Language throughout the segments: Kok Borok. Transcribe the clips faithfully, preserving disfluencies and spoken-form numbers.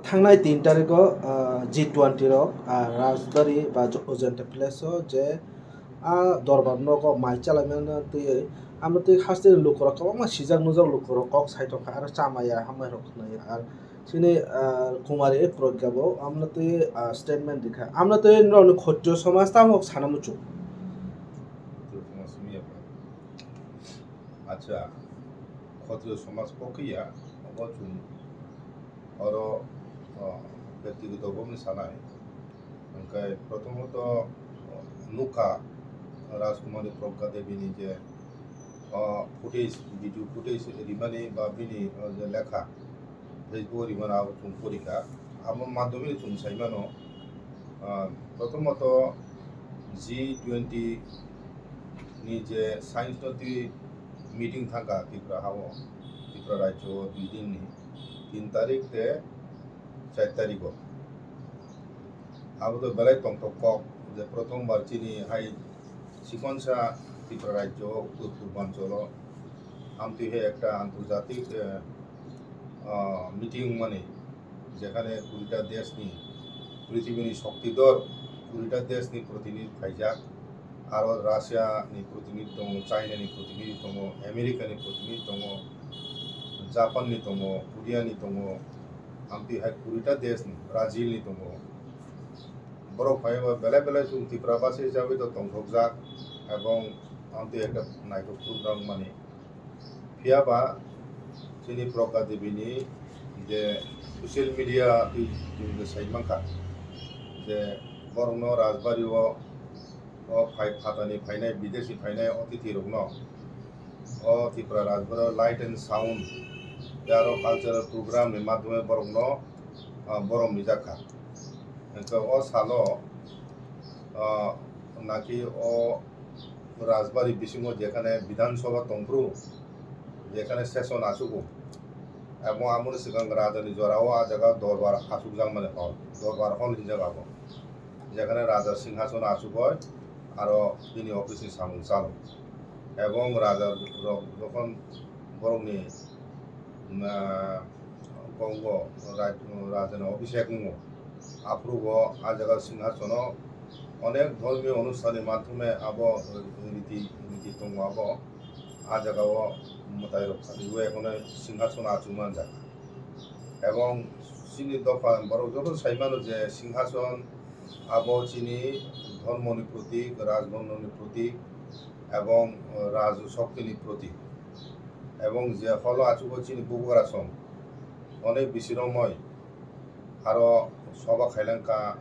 Thangnai tin tarikh o, ah, G twenty rok, ah, Rajbari ba Jo-, Ojenta Place o je, ah, Dorbar nogo mai chalaimani twi, amno twi hasteni lukurok kwbangma sijak nujak lukurok kok sai tongkha, aro chamaya hamya rok khwnaya, ar chini, ah, Kumari Pragya bo amno twi, ah, statement rikha, amno twi norokni Khotriyo somaj tamo sana muchung. Acha, Khotriyo somaj kokhiya, obo chwng oro, o, byaktigoto bwmwi sanai. Hwnkhe, prothomot, o, nukha Rajkumari Pragya Devi ni je, o, footage, video footage rimani ba bini, o, je lekha Facebook o rimani abo chwng porikha. Abo madhyomni chwng saimano, o, prothomot G twenty ni je science no twi meeting thangkha Tripura ha o, Tripura rajyo o dui din ni, tin tarik tei char tarik o. Abo to belai tongthok kok je prothom bar chini hai chikonsa Tripura rajyo o uttor purbanchal o amtwi hai ekta antorjatik, eh, ah, meeting wngmani, jekhane kurita deshni, prithibini shoktidhor kurita deshni protinidhi phaijak, aro Russia ni protinidhi tongo, China ni protinidhi tongo, America ni protinidhi tongo, Japan ni tongo, Korea ni tongo, amtwi hai kurita deshni, Brazil ni tongo. Borok phaiba belai belai chwng Tripura basi hisabe to tongthokjak, ebong amtwi ekta naithok program wngmani. Phiya ba chini Pragya Devi ni je social media twi chwng je sai mankha je borokno Rajbari o, o phai phatani phainai, bidesi phainai otithi rokno o Tripura Rajbari o light and sound tei aro cultural program ni madhyome borokno, ah, borom rijak kha. Hwnkhe o salo, ah, naki o Rajbari bisingo jekhane Bidhan Sabha tongphuru, jekhane session achugo, abo amoni swkang Rajani jorao a jaga dorbar achukjakmani hall, dorbar hall hinjak abo, jekhane Raja Singhason achugoi aro bini office ni samung chalo, ebong Raja rok jokhon borokni, ah, Kongo, raj-, rajani obisek wngo. Aphuru bo a jaga singhasono onek dhormiyo onusthanni madhyome abo riti, riti tongo abo. A jaga o mwtai rok khatiwi ekhonai singhasono achuk manjak. Ebong chini dopha borok joto sai mano je singhason abo chini dhormoni protik, rajbondhoni protik, ebong raj shoktini protik. Ebong je holo achugo chini bubagra song onek bisi romoi aro soba khailangkha,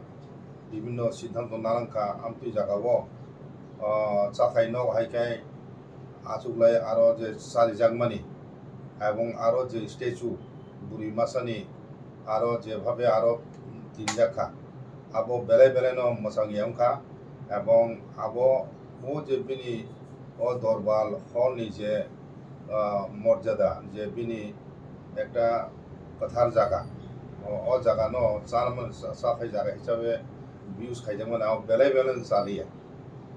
bibinno siddhanto nalangkha, amtwi jagao, ah, chathai nok hai khe achuklai aro je chalijakmani, ebong aro je statue bwrwi masani aro jebhabe aro tinjakha, abo belai belaino mwchangya wngkha, ebong abo o je bini o dorbar hall ni je, ah, morjada, je bini ekta kwthar jaga. O, o jaga no chana, cha-, chathai jaga hisabe use khaijakmani abo belai belai no chaliya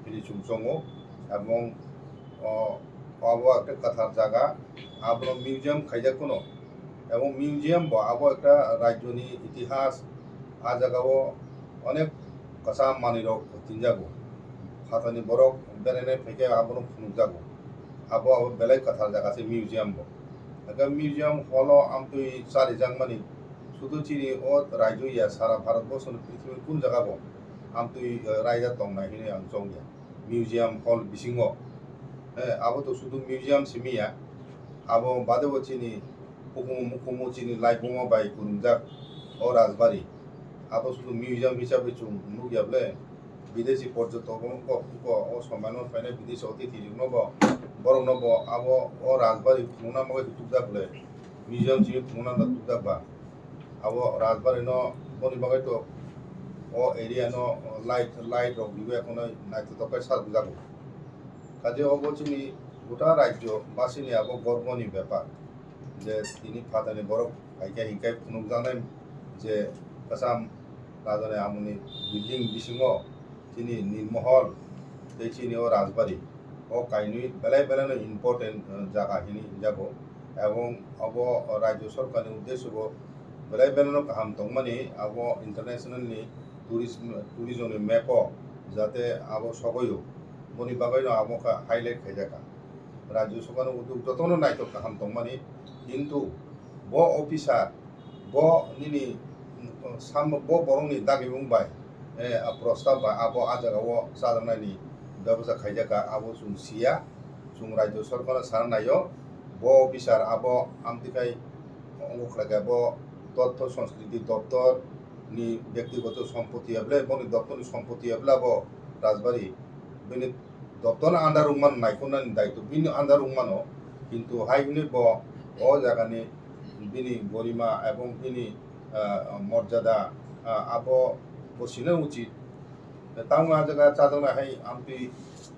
hini chwng chongo. Ebong o, abo ekta kwthar jaga, abono museum khaijak phano. Ebong museum bo abo ekta rajyoni itihas, a jaga o onek kwcham manwi rok tinjago. Phatani borok berainai phaikhe abono phunukjago. Abo, abo belai kwthar jaga se museum bo. Hwnkhe museum hall o amtwi charijakmani sudu chini o raijak ya, sara Bharat borsoni prithibi kun jaga bo amtwi, eh, raida tongnai hinwi ang chongya. Museum hall bisingo, eh, abo to sudu museum simi ya, abo bade bo chini hukumu mukumu chini laibuma bai kwrwngjak o rajbari. Abo sudu museum hisabe chwng nukya ble, bidesi porjotok wngkha, wngkha, o somaino phainai bidesi otithi rokno bo, borokno bo abo o rajbari phunukna bagwi tukjak ble, museum simi phunukna tukjak ba. Abo rajbari no boni bagwi to o area no light, light rok riwi ekhonai naithotok khe sajak jago. Kaje obo chini gota rajyo basini abo gorboni bepar je tini phatani borok hai khe hinkhai phunukjaknai je kwcham rajani amoni building bisingo chini Nirmohol tei chini o Rajbari o kainwi belai belai no important, eh, jaga hinwi hinjago, ebong obo rajyo sorkarni uddesyo bo Belai belai no kaham tongmani abo international ni tourism, tourism ni map o jate abo sogoio, boni bagwi no abo kha highlight khaijak kha. Rajya Sabha no uddog jotono naithok kaham tongmani, kintu bo officer, bo nini, mm, sam-, bo borok ni dagimung bai, eh, a prostab bai abo a jaga o chajaknai ni bebosta khaijak kha, abo chwng siya, chwng Rajya Sarkar no sana naio, bo officer abo amtwi khai wngo khlai kha, bo Totto Sanskriti Doptor ni byaktigoto sompoti ya ble, boni doptor ni sompoti ya ble abo Rajbari, bini doptor ni under wngmano naikolnani daitw bini under wngmano, kintu hai hwnwi bo o jagani bini gorima ebong bini, ah, morjada, ah, abo bo sina uchit. Tamo a jaga chajaknai hai amtwi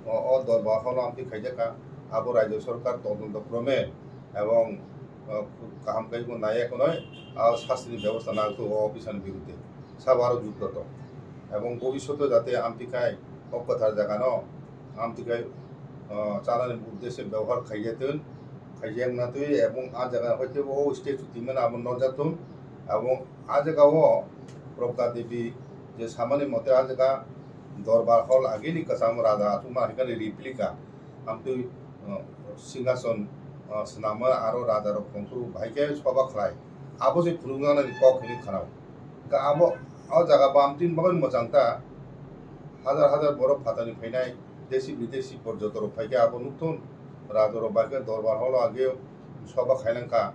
o, o dorbar holo amtwi khaijak kha, abo Rajya Sarkar todonto krome ebong, ah, kaham khe bo naiya khwnwi a sastini bebosta nangthu o officer ni birudde. Sabo aro jukto tong. Ebong bobissoto jate amtwi khai o kwthar jagano amtwi khai, ah, chanani uddeshe bebohar khaijathun, khaijakna twi ebong a jaga hoite o statue twimani abo nokjathun. Ebong a jaga o Pragya Devi je samani mote a jaga dorbar hall agini kwcham raja achukma haikhani replica amtwi, ah, singhason, ah, swnamwi aro rajarok khongthuru bahai khe soba khlai. Abo se phunukjaknani kok hinwi khanao. Hwnkhe abo o jaga bamtwini bagwi mwchang ta. Hajar hajar borok phatani phainai, desi bidesi porjotorok phai khe abo nukthun. Rajarok bai khe dorbar holo age soba khainang kha.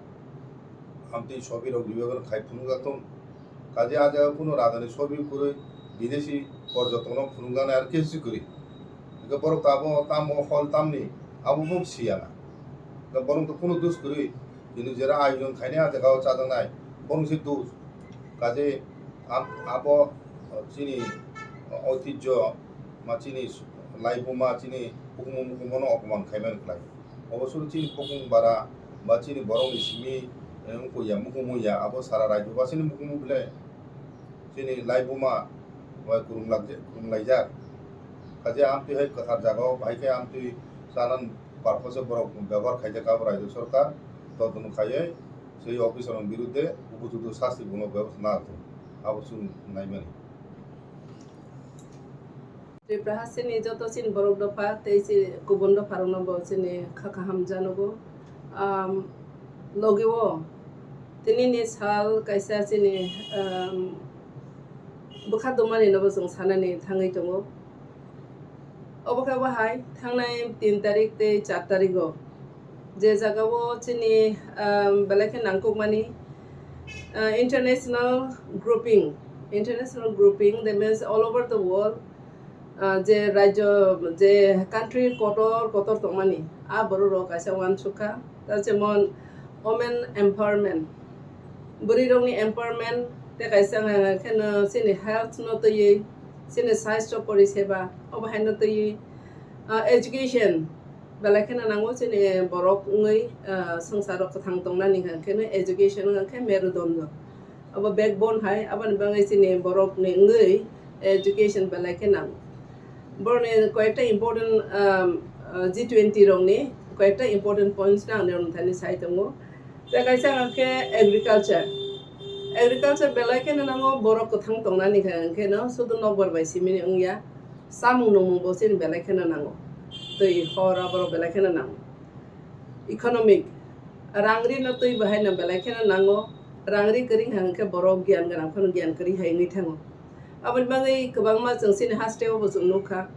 Amtwi sobirok ribagwi khai phunukjakthun. Kaje a jaga kunu rajani sobi kwrwi bidesi porjotono phunukjaknai aro kesi kwrwi. Hwnkhe borok tabuk tamo hol tamni abo bo siya na. Hwnkhe borok to kunu dus kwrwi, kintu jera ayojon khainai a jaga o chajaknai borok se dus. Kaje ab-, abo chini oitijjo ma chini laibuma chini hukumu mukumu no opoman khaimani khlai. Obo suru chini bukung bara ba chini borokni simi, eh, wngkukya, mukumu ya, abo sara raijyo ba chini mukumu belai chini laibuma bai kwrwng lakja-, kwrwng laijak. Kaje amtwi hai kwthar jagao bahai khe amtwi chanani purpose borok bebohar khaijak abo raijyo sorkar, todonto khaiwi sei officer ni birudde upojukto sasti bono bebosta nangthung, abo chwng naimani. Tripura hasteni joto chini borok dopha tei chi-, kubun dopharokno bo chini kha kaham janogo. Am, logi o tinini sal kaisa chini, am, bwkha dumani no bo chwng sanani thangwi tongo. Obo khe bo hai thangnai tin tarik tei char tarik o je jaga o chini, um, belai khe nangkukmani, uh, international grouping, international grouping, that means all over the world, uh, je rajyo, je country kotor kotor tongmani, a borok rok kaisa uansuk kha, ta jemon women empowerment, bwrwi rokni empowerment, tei kaisa wngkha kheno chini health no twiwi, chini saisto poriseba, obo haino twiwi, ah, education, belai kheno nango chini borok wngwi, ah, swngcharo kwthang tongnani hwnkhe no education wngkha khe merudondo. Abo backbone hai, aboni bagwi chini borokni wngwi education belai khe nango. Borokni koyekta important, um, uh, G twenty rokni koyekta important points no ang norok thani sai tongo. Tei kaisa hwnkhe agriculture. Agriculture belai kheno nango borok kwthang tongnani hwnkhe no sudu nokbar bai simini wngya. Samung nungmung bo chini belai kheno nango. Twi hor aborok belai kheno nango. Economic, rang ri no twi bo haino belai kheno nango. Rang ri kwrwi hwnkhe borok giyan gwnang phano giyan kwrwi hai wngwi thango. Aboni bagwi kwbangma chwng chini haste o bo chwng nukha.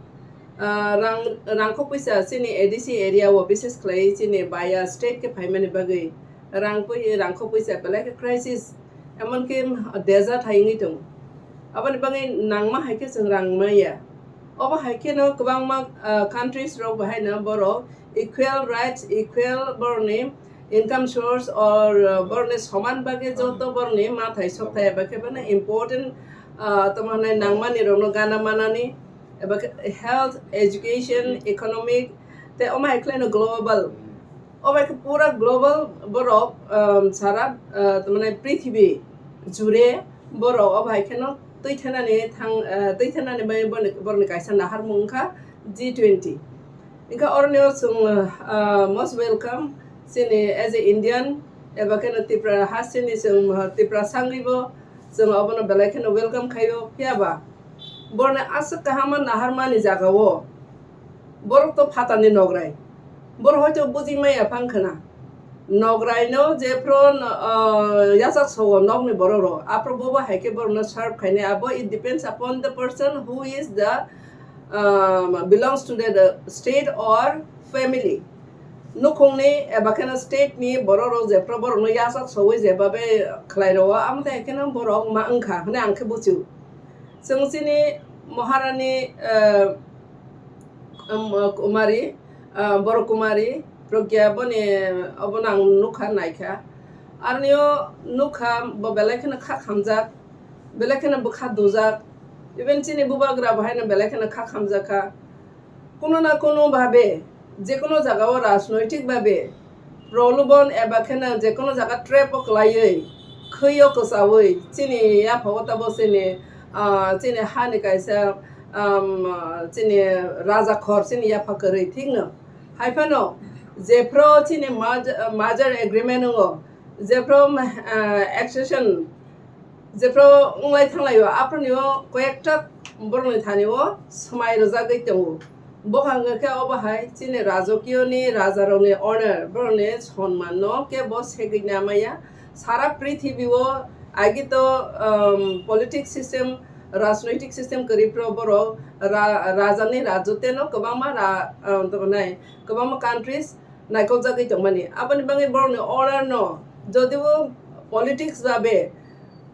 Ah, rang, rangkhok puisa chini A D C area o, bises khlai chini baya state khe phaimani bagwi rang pui-, rangkhok puisa belai khe crisis, emonki desert hai wngwi tongo. Aboni bagwi nangma hai khe chwng rang maya. Obo hai kheno kwbangma, ah, countries rok bo haino borok equal rights, equal borokni income source or, uh, borokni soman bagwi joto borokni mathai sokthai eba khe bana important, uh, tamo hwnwi nangmani rokno gana manani, eba khe health, education, economic, tei omo hai khlaino global. Obo hai khe pura global borok, um, sara, uh, tamo hwnwi prithibi jure borok obo hai kheno twi thenani thang, uh, twi thenani bai borokni, borokni kaisa naharmung wngkha G twenty. Wngkha oroni o chwng, ah, most welcome chini as a Indian, eba kheno Tipra hasteni chwng, uh, Tipra sangribo chwng obono belai kheno welcome khaio. Phiya ba borokni aswk kaham naharmani jagao borok to phatarni nograi. Borok hoito bujimaya phang khna. Nograino jephru, uh, yachak sogo nokni borok rok. Aphru bobo hai khe borokno serve khainai. Abo it depends upon the person who is the, um, belongs to the, the state or family. Nukhungni eba kheno state ni borok rok jephru borokno yachak sogwi jebabe khlai rwo, amo tai kheno borok ma wngkha hwnwi ang khe buchio. Chwng chini Maharani, uh, um, Kumari, uh, Boro Kumari, Pragya boni obono ang nukha, naikha. Arnio nukha, bo belai kheno kha khamjak, belai kheno bwkha dujak. Even chini bubagra bo haino belai kheno kha khamjakha. Kuno na kuno bhabe, jekono jagao rajnoitik bhabe prolobon eba kheno jekono jaga trap o kwlaiwi, khwi o kwchaui, chini yapha o tabo chini, ah, chini hani kaisa, um, chini raja khor chini yapha kwrwi, thikno. Hai phano jephru chini merge-, merger agreement wngo, jephru, ah, accession jephru wnglai thanglaio, aphuruni o koyekta borokni thani o swmai rwjagwi tongo. Bo hwnka khe obo hai chini rajakiyoni rajarokni honor, borokni sonmanno khe bo segwi namaya. Sara prithibi o agi to, um, politic system, rajnoitik system kwrwi phuru borok ra-, rajani rajoteno kwbangma ra-, um, tongmani, kwbangma countries naikoljagwi tongmani. Aboni bagwi borokni order no, jodibo politics babe,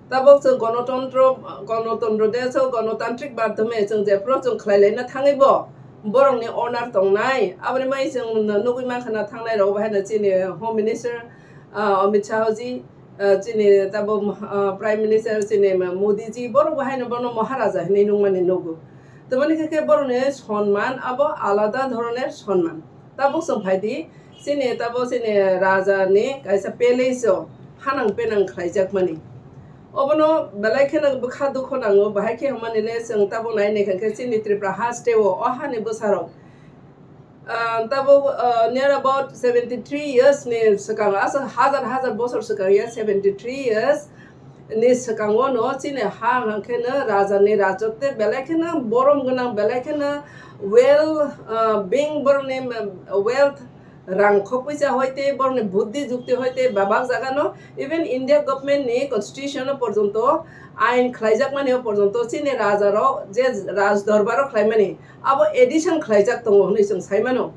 tabok chwng gonotontro, gonotontro de chwng gonotantrik madhyome chwng jephru chwng khlai laina thangwi bo borokni order tongnai. Aboni bagwi chwng nugwi mankha na thangnai rok bo haino chini Home Minister, ah, Amit Shah ji, ah, chini tabo, ah, Prime Minister chini Modi ji, borok bo haino bono Maharaja hinwi nungmani nugo. Tamoni khe khe borokni sonman abo alada dhoroner sonman. Tabuk chwng phai di, chini tabo chini raja ni kaisa palace o hanang penang khlaijakmani. Obono belai kheno bwkha dukho nango, bahai khe hwnmani le chwng tabuk nai naikha khe chini Tripura haste o o hani bwsarok, ah, tabuk, ah, near about seventy three years ni swkang, aswk hajar hajar bosor swkang ya, seventy three years ni swkango no chini ha hwnkheno raja ni rajotw belai kheno borom gwnang, belai kheno well, ah, being borokni, um, wealth, rang khok puisa hoite, borokni buddhi jukti hoite babak jaga no, even India government ni constitution o porjonto, ain khlaijakmani o porjonto chini raja rok je raj dorbar o khlaimani, abo addition khlaijak tongo hwnwi chwng sai mano.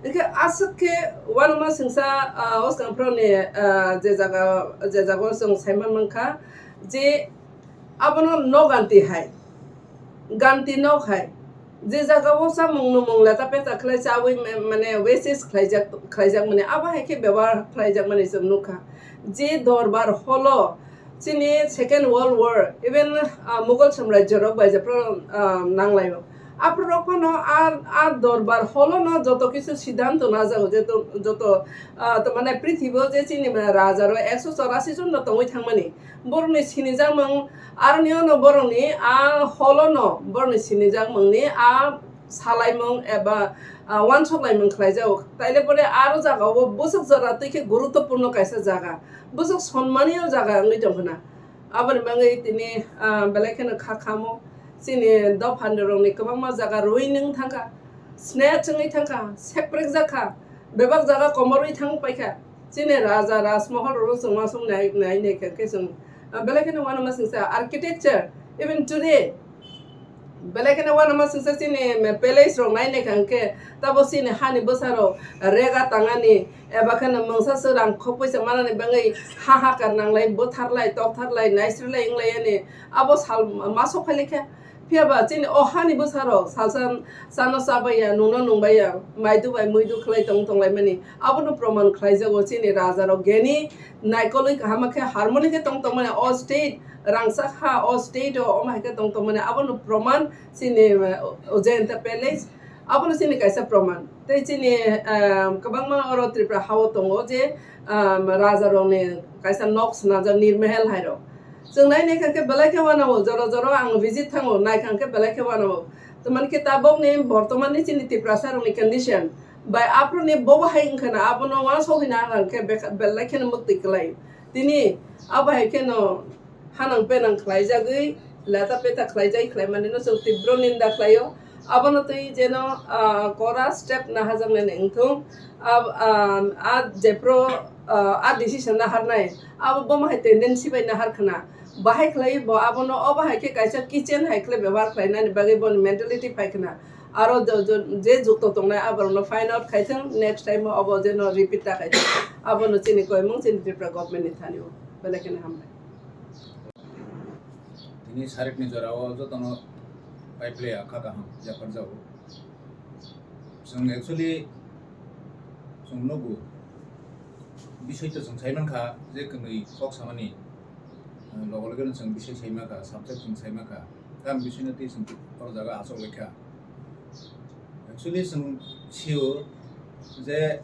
Hwnkhe aswk khe uanama singsa, ah, o swkang phuroni, ah, je jaga, je jaga o chwng sai man mankha je abono no ganti hai, ganti nok hai, je jaga o chamung numung leta peta khlai chaui ma-, mane waste khlaijak, khlaijak mani, abo hai khe bebohar khlaijak mani chwng nukha. Je dorbar holo chini Second World War, even, ah, Mughal samrajyo rok bai jephru, ah, nanglaio. Aphuru rok phano a, a dorbar holo no joto kisu siddhanto najago, jeto, joto, ah, to mane prithibi o je chini raja rok ekso chorasi jon no tongwi thangmani. Borokni sinijakmung, aroni ono borokni a holo no borokni sinijakmung ni a salaimung eba, ah, uansoklaimung khlaijago. Taile pore aro jaga o bwswk jora twi khe guruttopurno kaisa jaga, bwswk sonmani o jaga wngwi tong khna. Aboni bagwi tini, ah, belai kheno kha khamo, chini dopha rokni kwbangma jaga rwi nung thangkha, snatch wngwi thangkha, seprek jakha, bebak jaga komorwi thang paikha. Chini raja rajmohol rok chwng uansuk nai, nai, nai khe, khe chwng, ah, belai kheno uanama singsa architecture, even today, belai kheno uanama singsa chini palace rok nai nai kha hwnkhe, tabo chini hani bwsa rok rega tangani, eba kheno mungsa swrang khok puisa manani bagwi hahakar nanglai, bwtharlai, toktharlai, naisirlai wnglaiyani, abo sal ma sok phailikha. Phiya ba chini o hani bwsarok salsa chano chabaiya, nungno nungbaiya, maidu bai muidu khlai tong tonglaimani. Abono proman khlaijago chini rajarok geni naikolwi kaham khe harmoni khe tong tongmani. O state rangchak ha, o state o omo hai khe tong tongmani. Abono proman chini, uh, Ujayanta Palace. Abono chini kaisa proman. Tei chini, um, kwbangma oro Tripura ha-o tongo je, um, rajarokni kaisa nok swnajak Nirmahal hai rok. Chwng nai naikha khe belai khe uanao, jora jora ang visit thango, naikha khe belai khe uanao. Tamani khe tabokni bortomanni chini Tiprasa rokni condition, Bai aphuru ni bobo hai wngkha na, abono uansuk hina ang khe beka-, belai kheno mwktwi kwlai. Tini abo hai kheno hanang penang khlaijagwi, leta peta khlaijagwi khlaimanino chwng tibro ninda khlaio. Abono twi jeno, ah, kora step naharjaknani wngthung. Ab-, ah, ah, jephru, ah, ah, decision naharnai, abo bomo hai tendency bai nahar khna. Bahai khlai bo abono obo hai khe kaisa kitchen hai khlai bebohar khlainani bagwi boni mentality phai khna. Aro jo-, jo-, je jukto tongnai aborokno find out khaithung, next time o obo jeno repeat ta khaithung. Abono chini koimung chini Tripura government ni thani o. Belai kheno hambai. Tini sarikni jorao jotono pai phlai ya kha kaham yapharjago. Chwng actually chwng nugo, bisoi to chwng sai mankha je kwnwi kok samani, eh, logo loge no chwng bisoi sai mankha, subject chwng sai mankha, tam bisoi no tei chwng o jaga achuk laikha. Actually chwng sio je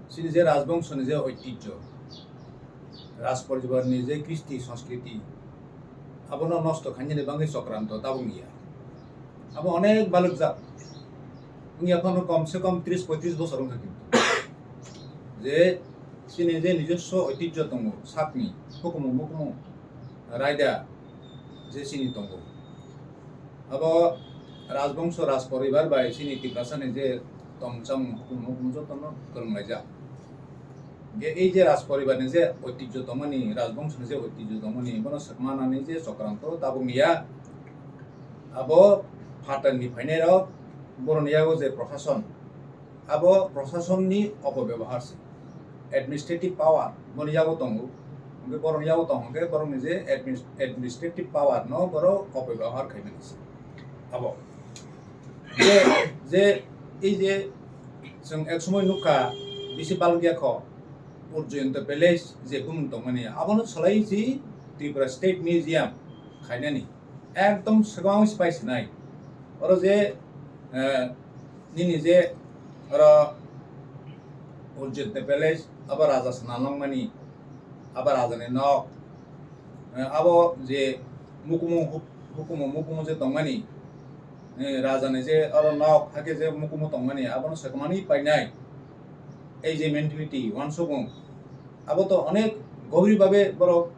chini je rajbongso ni je oitijjo, raj poribar ni je kristi sanskriti, abono nosto khainani bagwi chokranto tabuk ya. Abo onek balwkjak. Wngya phano kom se kom tris poitris bosor wngkha kintu. Je chini je nijoswo oitijjo tongo, sakni hukumu mukumu raida je chini tongo. Abo rajbongso raj poribar bai chini Tiprasa ni je tongchang hukumu mukumu jotono kwrwnglaijak. Hingke ei je raj poribar ni je oitijjo tongmani, rajbongso ni je oitijjo tongmani, bono swkmanani je chokranto tabuk ya. Abo phatar ni phainai rok, boroni yago je prosason, abo prosason ni opobebohar se. Administrative power boni yago tongo, hingke boroni yago tong hingke borokni je adminis-, administrative power no borok opobebohar khaimani se. Abo je, je, ei je chwng ek somoi nukha, bisi balok ya kho, Urjayanta Palace je bumung tongmani, abono salai si Tripura State Museum khainani. Ekdom swkang se pai sinai. Oro je, eh, nini je oro Urjayanta Palace, abo raja swnam langmani, abo rajani nok, eh, abo je mukumu huk-, hukumu mukumu je tongmani, eh, rajani je oro nok, hake je mukumu tongmani, abono swkmani painai. Ei je mentality, uansukmung, abo to onek gobri babe borok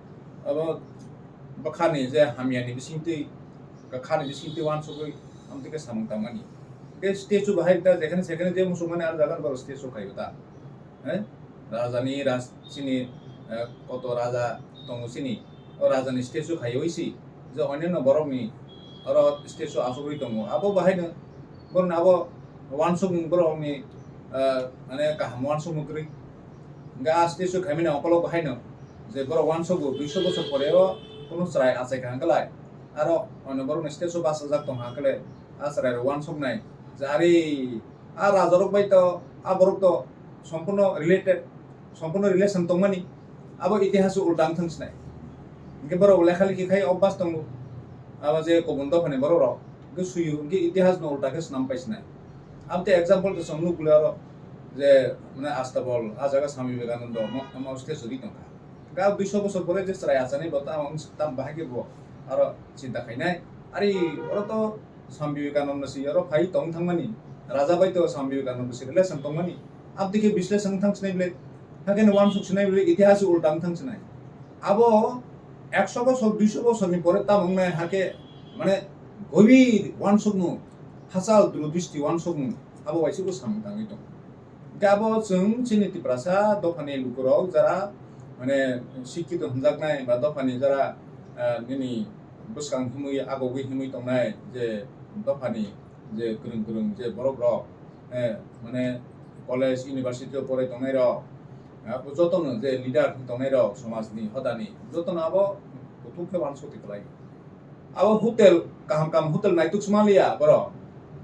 abo bwkhani je hamyani bisingtwi, bwkhani bisingtwi uansugwi amtwi khe samung tangmani. Hingke statue bahai ta jekhane sekhane je muchungmani aro jaga borok statue khaio ta. Eh? Rajani raj chini, eh, koto raja tongo chini. O rajani statue khaiwi si je onyono borokni oro statue asugwi tongo. Abo bahaino borokni abo uansukmung borokni, eh, mane kaham uansukmung kwrwi. Hingke a statue khaimani okolog bahaino je borok uansukgo duiso bosor pore o kunu chwrai achai kaham khlai. Aro onyo borokni statue bachajak tongkha khle a chwrairok uansuknai je ari a rajarok bai to, a borok to sompurno related, sompurno relation tongmani, abo itihas o ulta wng thang sinai. Hingke borok lekha lekhi khai obas tongo, abo je kubun dophani borok rok hingke suyu, hingke itihas no ulta khe swnam pai sinai. Abo tei example to chwng nukle oro je, mane, Astabol, a jaga Swami Vivekananda mo, mo statue ri tongkha. Hingke a duiso bosor pore je chwrai achani bo tamo wng tam bahai khe bo aro chinta khainai. Ari oro to Swami Vivekananda si oro phai tong thangmani, raja bai to Swami Vivekananda si relation tongmani, abdi khe bisleshon thang sinai bile, hakhe no uansuk sinai bile, itihas ulta wng thang sinai. Abo ekso bosor, duiso bosor ni pore tamo wngnai hakhe, mane, gobir uansukmung, hachal durudristi uansukmung, abo waisa bo samung tangwi tongo. Hingke abo chwng chini Tiprasa dophani lukurok jara, mane, sikkito hwnjaknai ba dophani jara, ah, nini bwskang himwi, agogwi himwi tongnai je dophani je kwrwng kwrwng je borok rok, eh, mane college, university o porai tongnai rok, ah, bo jotono je leader wng tongnai rok somajni hodani jotono abo kuthuk khe uansukti kwlai. Abo hotel, kaham kaham hotel naituk sma liya borok.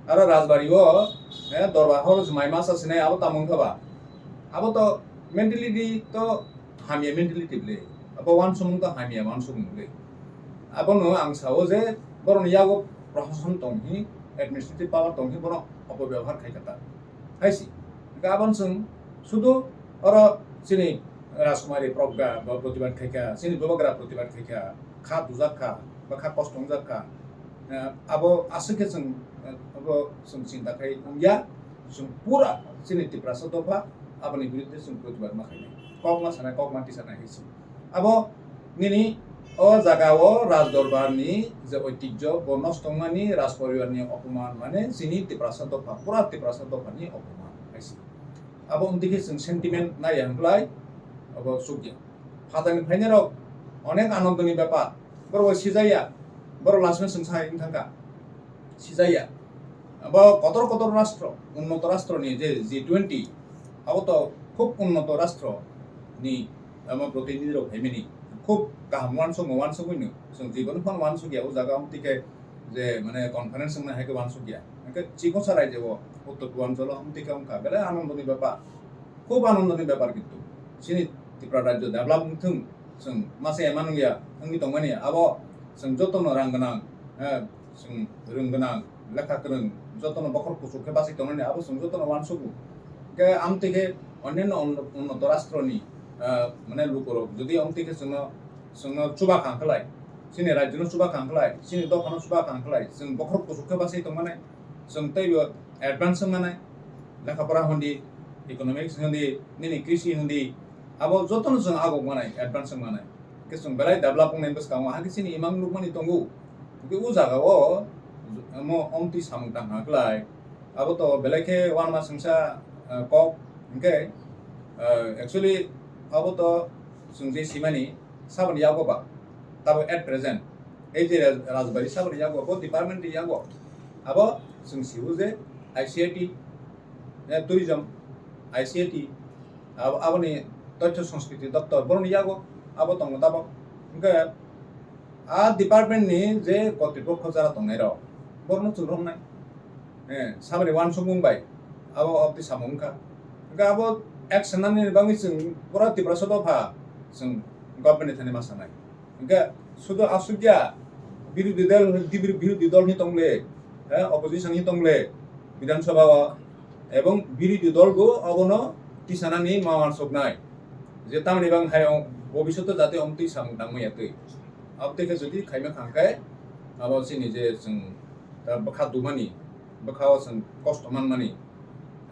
Aro Rajbari o, eh, dorbar hor jumai masa sinai abo tamo wngkha ba. Abo to mentality to hamya mentality bwle. Abo uansukmung to hamya uansukmung bwle. Abono ang sao je borokni yago prosason tong hi, administrative power tong hi, bono opobebohar khai kha ta. Hai si. Hingke aboni chwng sudu oro chini Rajkumari Progga bo protibad khai kha, chini Bubagra protibad khai kha, kha dujak kha, ba kha kosto wngjak kha. Eh, abo aswk khe chwng, eh, abo chwng chinta khai wngya. Chwng pura chini Tiprasa dopha aboni biruddhe chwng protibad ma khainai, kok ma sanai, kok ma tisanai hai se. Abo nini o jaga o Raj Dorbar ni je oitijjo bo nosto wngmani, Raj Poribar ni opoman, mane chini Tiprasa dopha, pura Tiprasa dopha ni opoman hai se. Abo wngtwi khe chwng sentiment naiya hwnklai abo chukya. Phatarni phainairok onek anondoni bepar, borok bo sijaya, borok last-o chwng sai wng thangkha. Sijaya. Abo kotor kotor rastro, unnoto rastro ni je G twenty, abo to khub unnoto rastro ni, amo protinidhi rok phaimani, khub kaham uansukma uansugwino, chwng jibon phano uansukya o jaga, amtwi khe je mane conference wngna hai khe uansukya. Hwnkhe chikon sa raijao, uttor purbanchalo amtwi khe wngkha, belai anondoni bepar, khub anondoni bepar kintu. Chini Tripura rajyo develop wngthung, chwng masa ema nungya wngwi tongmani, abo chwng jotono rang gwnang, eh, chwng rwng gwnang, lekha kwrwng, jotono bokhorok kuchuk khe bachai tongnani, abo chwng jotono uansugo. Hwnkhe amtwi khe onyanno unno-, unnoto rastroni, eh, mane lukurok jodi amtwi khe chwngno, chwngno chuba kha hwnkhe lai, chini rajyono chuba kha hwnkhe lai, chini dophano chuba kha hwnkhe lai, chwng bokhorok kuchuk khe bachai tongmani, chwng teibo advance wngmani, lekha pora hwndi, economics hwndi, nini krisi hwndi, abo jotono chwng agok manai, advance wng manai. Hwnkhe chwng belai develop wngnai bwskango, hakhe chini imang nukmani tongo. Hwnkhe o jaga o omo omtwi samung tang kha kwlai. Abo to belai khe uanama swngsa, ah, kok. Hwnkhe, ah, actually abo to chwng je simani saboni yago ba, tabo at present, ei je Raj-, Rajbari saboni yago, bo department ni yago. Abo chwng sibo je I C I T, eh, tourism, I C I T, abo, aboni Tothyo Sanskriti Doptor, boroni yago abo tongo tabok. Hwnkhe a department ni je kotripokho jara tongnai rok, borokno chwng romnai. Eh, saboni uansukmung bai abo obtwi samung wngkha. Hwnkhe abo action nani bagwi chwng pura Tiprasa dopha chwng government ni thani ma sanai. Hwnkhe sudu asukya birodhi dol, birodhi dol ni tongle, eh, opposition ni tongle, Bidhan Sabha o, ebong birodhi dol bo abono tisanani ma uansuknai. Je tamni bang hai bobishoto jate omtwi samung tangma yatwi. Abtwi khe jodi khaima khang khe abo chini je chwng ta bwkha dumani, bwkha o chwng kosto manmani,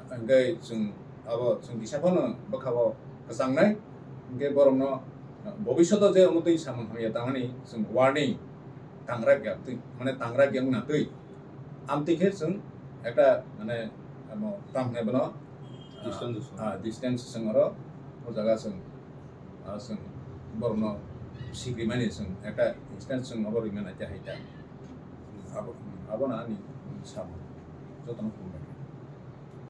hwnkhe chwng abo chwng kisa phano bwkha o kwchangnai, hwnkhe borokno bobishoto je omtwi samung hamya tangmani chwng warning tangra gya twi, mane tangra gya wngna twi. Amtwi khe chwng ekta mane amo tamo hwnai bono, ah, distance, ah, distance chwng oro o jaga chwng, ah, chwng borokno sikrimani chwng ekta distance chwng abo rimani khe hai ta. Abo, abono ani samung jotono khulumbai.